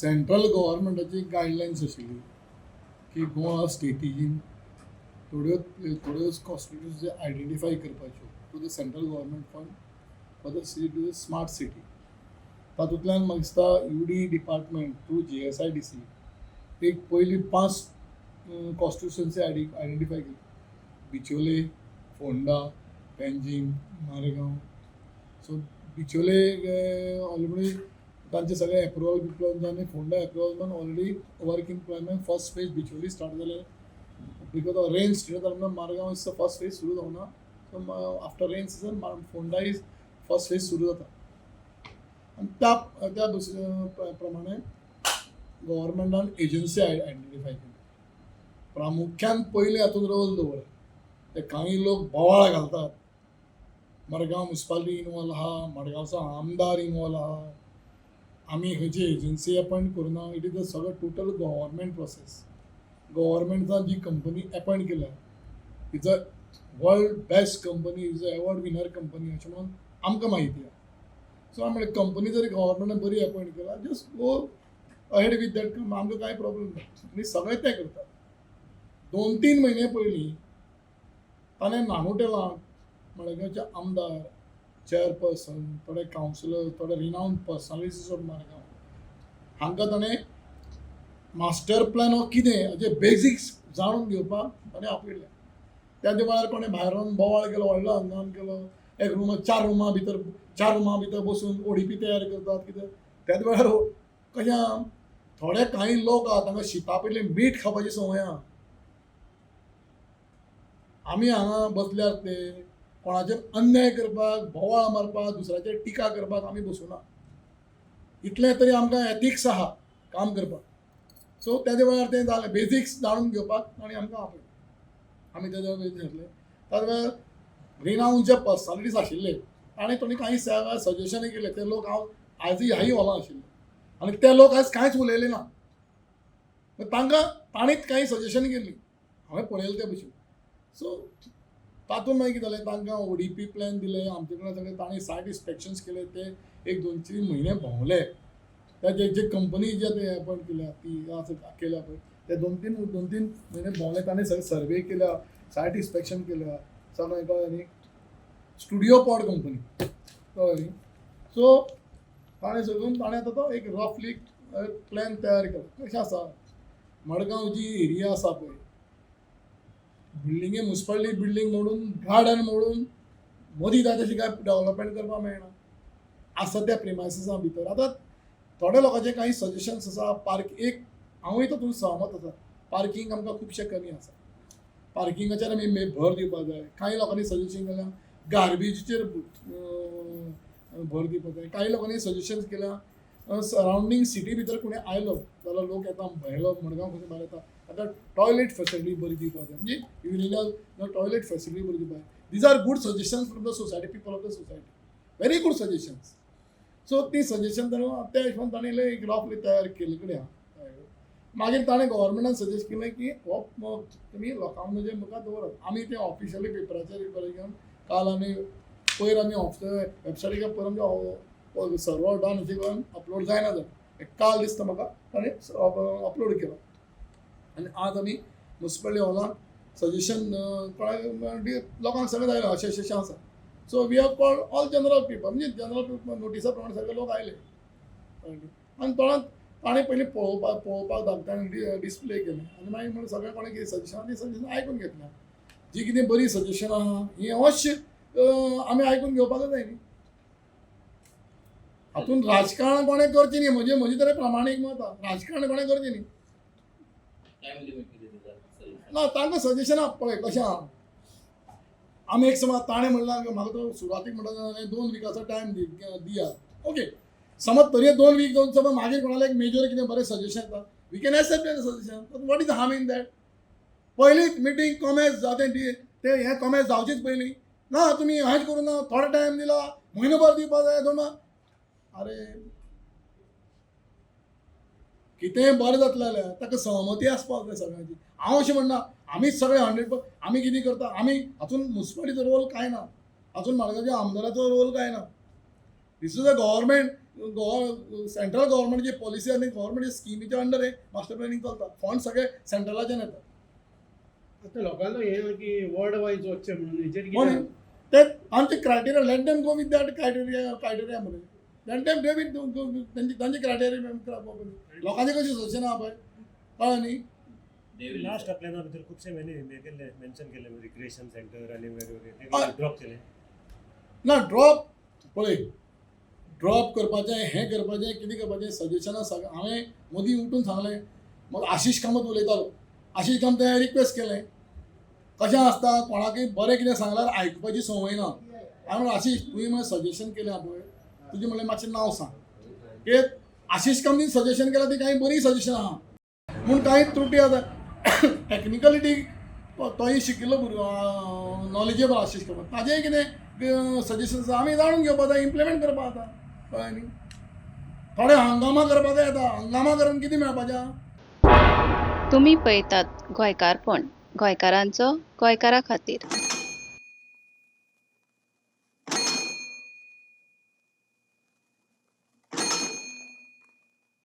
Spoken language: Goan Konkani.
सेंट्रल गव्हर्मेंटाची गायडलायन्स आशिल्ली की गोवा स्टेटीन थोड्यो थोड्योच कॉन्स्टिट्युन्सी आयडेंटिफाय करपाच्यो to the central government fund for the city to the smart city. तातूंतल्यान म्हाका दिसता U D department through GSIDC एक पयली 5 कॉन्स्टिट्युन्सी आयडेंटिफाय केली: बिचोले, फोंडा, पेंजीम, मारगांव. सो बिचोले ऑलरेडी तांचे सगळे एप्रुवल बिप्रुवल जावन, फोंडा एप्रुवल जावन already work in plan. First phase Bicholim start जालें. Because of rain start जालें म्हणून मारगांव is first phase सुरू जावना. So after rain season Ponda is first phase सुरू जाता. आनी त्या त्या दुसऱ्या प्रमाणे गव्हर्मेंटान एजन्सी आयडेंटिफाय केली. प्रामुख्यान पयलीं हातूंत रोल दवरप, ते कांय लोक बोवाळ घालतात, मडगांव मुन्सिपालिटी इनवॉल्व आहा, मडगांवचो आमदार इनवॉल्व आहा, आमी खंयची एजन्सी अपॉयंट करुना. It is a सगळो टोटल गव्हर्मेंट प्रोसेस. गव्हर्मेंटान जी कंपनी अपॉयंट केल्या, is a world best company, is a award winner company अशें म्हणून आमकां म्हायती आहा. सो आमी म्हणलें, कंपनी जरी गव्हर्मेंटान बरी अपॉयंट केला, just go ahead with that. आमकां कांय प्रॉब्लम ना. आनी सगळे ते करतात. 2-3 म्हयने पयलीं ताणें नानोटेलाक मडगांवचे आमदार, चेअरपर्सन, थोडे कावन्सिलर, थोडे रिनाउंड पर्सनॅलिटीज ऑफ मारगांव हांकां ताणें मास्टर प्लॅन हो कितें हाचे बेजिक्स जाणून घेवपाक ताणें आपयलें. त्या वेळार कोणें भायर रावन बोवाळ केलो, व्हडलो हंगाम केलो. एक रुमा, चार रुमां भितर, चार रुमां भितर बसून ओडीपी तयार करतात कितें. त्याच वेळार कशें आहा, थोडे कांय लोक आहा, तांकां शिता पयलीं मीठ खावपाची संवय आहा. आमी हांगा बसल्यात ते कोणाचेर अन्याय करपाक, बोवाळ मारपाक, दुसऱ्याचेर टिका करपाक आमी बसूना. इतलें तरी आमकां एथिक्स आहा काम करपाक. सो तेज्या वेळार तें जालें. बेजिक्स जाणून घेवपाक ताणें आमकां आपयलें. आमी तेज्या वेळार घेतलें. त्याच वेळार रिनाउंड जे पर्सनालिटीज आशिल्ले, ताणें थोडी कांय सजेशनय केले. ते लोक हांव आयजूय ह्याय हॉलान आशिल्ले आनी ते लोक आयज कांयच उलयले ना. तांकां ताणीच कांय सजेशन केल्ली, हांवें पळयलें ते भशेन. सो तातूंत मागीर कितें जालें, तांकां ओडीपी प्लॅन दिले आमचे कडेन सगळे. तांणी सायट इन्स्पेक्शन्स केले. ते एक 2-3 म्हयने भोंवले. त्या जे जे कंपनी जे ते अपॉयंट केल्या, ती आसा केल्या पळय, ते 2-3 म्हयने भोंवले. ताणें सगळे सर्वे केल्या, सायट इन्स्पेक्शन केल्या, सगळें, कळ्ळें न्ही? स्टुडियो पॉड कंपनी, कळ्ळें न्ही? सो ताणें सगळून ताणें आतां तो एक रफली प्लॅन तयार केला. कशें आसा, मडगांव जी एरिया आसा पळय, बिल्डिंगे, मुन्सिपालिटी बिल्डींग मोडून, गार्डन मोडून, मदीं जाय तशी काय डेवलपमेंट करपाक मेळना आसा त्या प्रिमायसिसा भितर. आतां थोड्या लोकांचे काही सजेशन्स आसा. पार्क एक, हांवूय तातूंत सहमत आसा. पार्कींग आमकां खुबशें कमी आसा. पार्किंगाचेर आमी भर दिवपाक जाय. कांय लोकांनी सजेशन केलां, गार्बेजीचेर भर दिवपाक जाय. कांय लोकांनी सजेशन्स केल्या, सरावंडींग सिटी भितर कोणी आयलो जाल्यार, लोक येता भायलो, मडगांव खंयचो भायर येता, ताका टॉयलेट फेसिलिटी बरी दिवपाक जाय, म्हणजे युरिनल टॉयलेट फेसिलिटी बरी दिवपाक जाय. These are good suggestions from the society, people of the society, very good suggestions. So ती सजेशन त्या हिशोबान ताणें एक रफली तयार केल्ले कडेन आहा. मागीर ताणें गव्हर्मेंटान सजेस्ट केलें की हो तुमी लोकां म्हणजे मुखार दवरात. आमी तें ऑफिशियली पेपराचेर पेपर घेवन काल आमी पयर आमी वेबसायटीर पयर आमच्या सर्वर डावन अशें करून अपलोड जायना जालें. काल दिसता म्हाका ताणें अपलोड केलो आनी आज आमी मुन्सिपालिटी हॉलान सजेशन कोणाक लोकांक सगळें जायलें, अशें अशें अशें आसा. So we have called all general people, म्हणजे जनरल पिपल. नोटिसा प्रमाणे सगळे लोक आयले आनी तोंडात ताणें पयलीं पळोवपाक पळोवपाक ताणें डिस्प्ले केलें आनी मागीर म्हणून सगळें कोणें कितें सजेशन, ती सजेशन आयकून घेतलें. जी कितें बरी सजेशन आहा, ही अवश्य आमी आयकून घेवपाकच जाय न्ही. हातून राजकारण कोणें करचें न्ही. म्हजें म्हजें तरी प्रामाणीक मत आहा, राजकारण कोणें करचें न्ही. टायम लिमीट कितें दिता सजेशन? ना, तांकां सजेशनां पळय कशें आहा. आमी एक समज ताणें म्हणलां की म्हाका तो सुरवातीक म्हणटा, 2 विकाचो टायम दी दिया. ओके, समज तरी 2 वीक जावन समज मागीर कोणाला एक मेजर कितें बरें सजेशन येता, we can accept that suggestion. What is the harm in that? पयलींच मिटींग कॉमेस जावं ते हें कॉमेस जावचीच पयलीं ना, तुमी हेंच करूं ना, थोडो टायम दिला, म्हयनो भर दिवपा जाय, 2. अरे, कितेंय बरें जातलें जाल्यार ताका सहमती आसपाक जाय सगळ्यांची. हांव अशें म्हणना आमीच सगळे 100. आमी कितें करता, आमी हातून मुन्सिपालिटीचो रोल कांय ना, हातून मडगांवच्या आमदाराचो रोल कांय ना. This is a government, central गव्हर्मेंटची policy आनी गव्हर्मेंटची स्किमीच्या अंडर हे मास्टर प्लॅनिंग चलता. फंड सगळे सेंट्रलाच्यान येता. आतां लोकांलो हें आहा की वॉर्ड वायज वचचें म्हणून, हेजेर म्हणून कितें? ते आमचे criteria, let them go with that criteria. Criteria मरे, let them they with तेंची तांचे क्रायटेरिया. लोकांचे कशें सोदचें ना पळय, कळ्ळें न्ही? They will last प्लॅना भितर खुबशे मेनी हे केल्ले, मेन्शन केल्ले, रिक्रिएशन सेंटर आनी वेगवेगळे, हय. ते ड्रॉप केले. ना, ड्रॉप पळय, ड्रॉप करपाचें, हें करपाचें, कितें करपाचें, सजेशनां सगळें हांवें मदीं उठून सांगलें. मग आशिश कामत उलयतालो, आशिश कामत हांवें रिक्वेस्ट केलें. कशें आसता, कोणाकय बरें कितें सांगल्यार आयकुपाची संवय ना. हांवें म्हणलें, आशिश, तुवें म्हणलें सजेशन केलें पळय तुजें, म्हणलें मातशें नांव सांग. कित्याक आशिश कामतीन सजेशन केलां ती कांय बरीं सजेशनां आहा म्हूण कांय त्रुटी आसा टॅक्निकलिटी. तोय शिकिल्लो भुरगो, नॉलेजेबल आशिश कामत. ताजेंय कितें सजेशन आसा आमी जाणून घेवपा जाय, इम्प्लिमेंट करपा जाता, कळ्ळें न्ही? थोडे हंगामा करपा जाय येता. हंगामा करून कितें मेळपाचें आहा? तुमी पळयतात गोंयकारपण, गोंयकारांचो गोंयकारा खातीर.